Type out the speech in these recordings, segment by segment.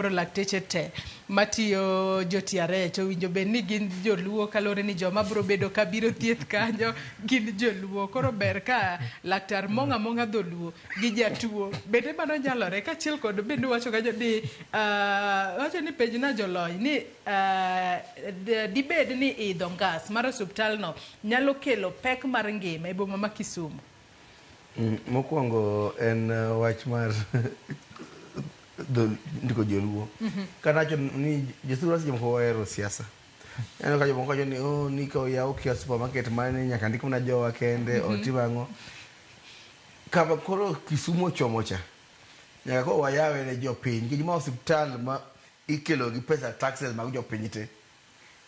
Koro lakteche te matiyo jo TRH owinjo bed ni gin joluo kaluwore ni joma biro bedo ka biro thieth kanyo gin joluo. Koro ber ka laktar mong'a mong'a dholuo gi jatuo. Bende mano nyalore kaachiel kod bende wacho kanyo ni wacho ni penjna jolony ni dibed ni idho ngas mar osuptal no nyalo kelo pek mar ngima e boma ma Kisumu. Mokwongo en wach mar ndiko joluo. Kanawacho ni jothurwa seche moko ohero siasa. Aneno ka jomoko wacho ni oh, ni ka oyaw kia supermarket mane nyaka ndik mana jowa kende otim ang'o. Kama koro Kisumu ochomo cha, nyaka koro wayawe ne jopiny nikech ma osiptal ma ikelo gi pesa taxes mag jopiny te.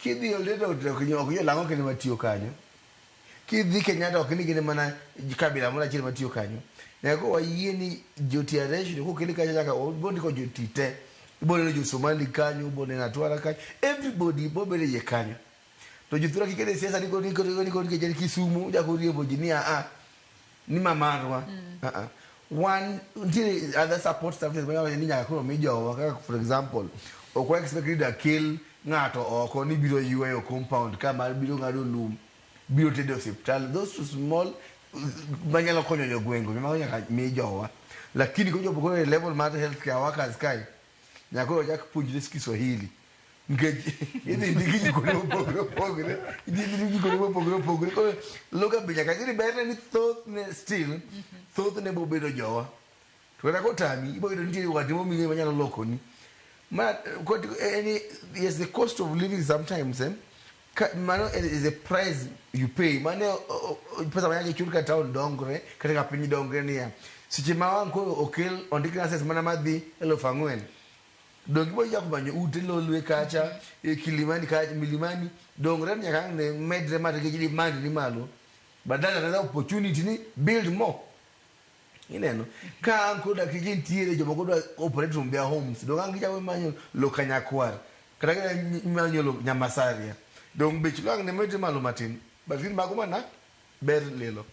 Kidhi Oldedo to ok jolang'o kende matiyo kanyo. Kidhi Kenyatta ok ni gin mana kabila moro achiel matiyo kanyo. Nyaka koro wayie ni jo TRH to kokel kanyo nyaka bo ndiko joti te. Ibo neno jo Somali kanyo, ibo neno Atwara kanyo. Everybody bo bedo e iye kanyo. To jothurwa kik kete siasa ni koro ni koro ni koro nikech en Kisumu ochako riembo ji ni a ni ma marwa. Ah. Wan nitiere other support services ma ni nyaka koro mi jowa kaka, for example, ok wa expect ni dakel ng'ato oko ni biro yweyo compound ka mar biro ng'ado lum, biro tedo e osiptal. Those small manyalo konyo jogweng' mago nyaka mi jowa. Lakini kochopo koro e level mar healthcare workers kae, nyaka koro wachak puonjre Kiswahili. Nikech idhi ndiki ji kuonde mopogore opogore, idhi ndiki ji kuonde mopogore opogore. Koro lugha be nyaka gini berne ni thothne still, thothne bo bedo jowa. To kata kotami, ibo yudo nitie watni moming'eyo manyalo lokoni. Ma en yes, the cost of living sometimes, eh, ka, mano is a price you pay. Mano pesa ma nyaka ichul ka town dongre kata ka piny dongre niya. Seche ma wang' koro okel ondik nurses mana madhi 4,000. Donge ibo chako manyo ute Lolwe kacha, e Kilimani kacha, Milimani, dongre nyaka ang' ne medre mar nikech demand ni malo. But that's another opportunity ni build more. Ineno? Ka ang' koro dakteche nitiere jomoko dwa operate from their homes. Donge ang' gichako manyo lo Kanyakwar. Kata gimanyo lo Nyamasaria. Dong bech lo ang' ne medre malo matin. But gin mago mana ber lilo.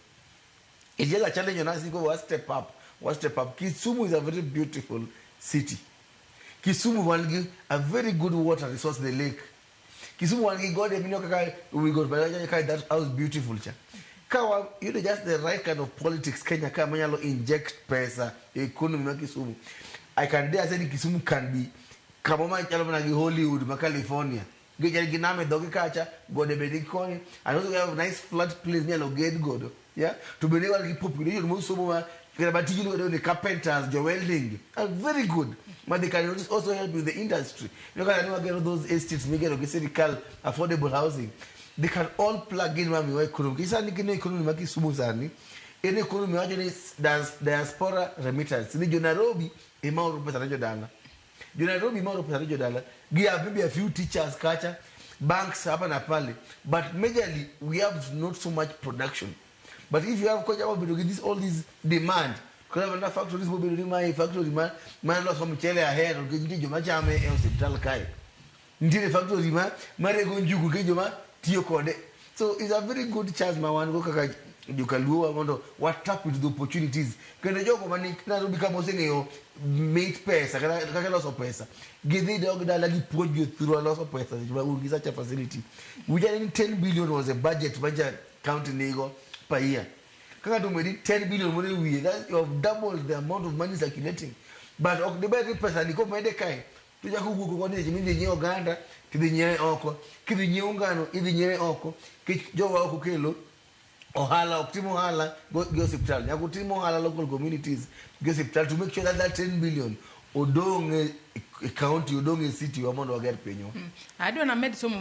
It's just a challenge on us go one step up, one step up. Kisumu is a very beautiful city. Kisumu wan gi a very good water resource, the lake. Kisumu wan gi gode mineno kaka wi got Baraka ka that house beautiful cha. Ka wa yudo just the right kind of politics Kenya ka manyalo inject pesa e economy ma Kisumu. I can dare say ni Kisumu can be kamo machalo mana gi Hollywood ma California. Gichal gi nam e dhogi kacha, gode be ni koni, and also we have nice flat place minyalo ged godo. Yeah? To bende wan gi population mosomo ma kata ma tije lwedo ni carpenters, jo welding are very good. Ma they can also help with the industry. You know, kaka ni wagero those estates migero gi sirikal affordable housing. They can all plug in ma miwa economy. Sani kino economy ma Kisumu sani, en economy wacho ni diaspora remittance. Ni jo Nairobi ema oro pesa ne jodala. Jo Nairobi ema oro pesa ne jodala. Gi have maybe a few teachers kacha, banks hapa na pale. But majorly we have not so much production. But if you have kocha wabedo gi this all this demand, koro mana factories mobedo ni mae factory ma ma loso mchele ahero nikech nitie joma chame e osiptal kae. Nitiere factory ma marego njugu nikech joma tiyo kode. So it's a very good chance ma wan go kaka jokaluo wa mondo wa tap into the opportunities. Kendo jogo mani Nairobi ka moseng'eyo mit pesa kata kaka loso pesa, gidhi dog dala gipuonj jothurwa loso pesa seche ma un gi such a facility. Winja ni 10 billion was a budget ma ja county nigo per year. Ka ng'ato omedi 10 billion moro e wiye, that you have doubled the amount of money circulating. But ok diber ni pesa ni komede kae, to chako wuok oko ni seche midhi nyiewo oganda, tidhi nyiewe oko. Kidhi nyiewo ngano, idhi nyiewe oko. Nikech jowa ok okelo ohala, ok tim ohala gi osiptal. Nyaka utim ohala local communities gi osiptal to make sure that that 10 billion odong' e county, odong' e city wa mondo wager pinywa. Adwa named somo.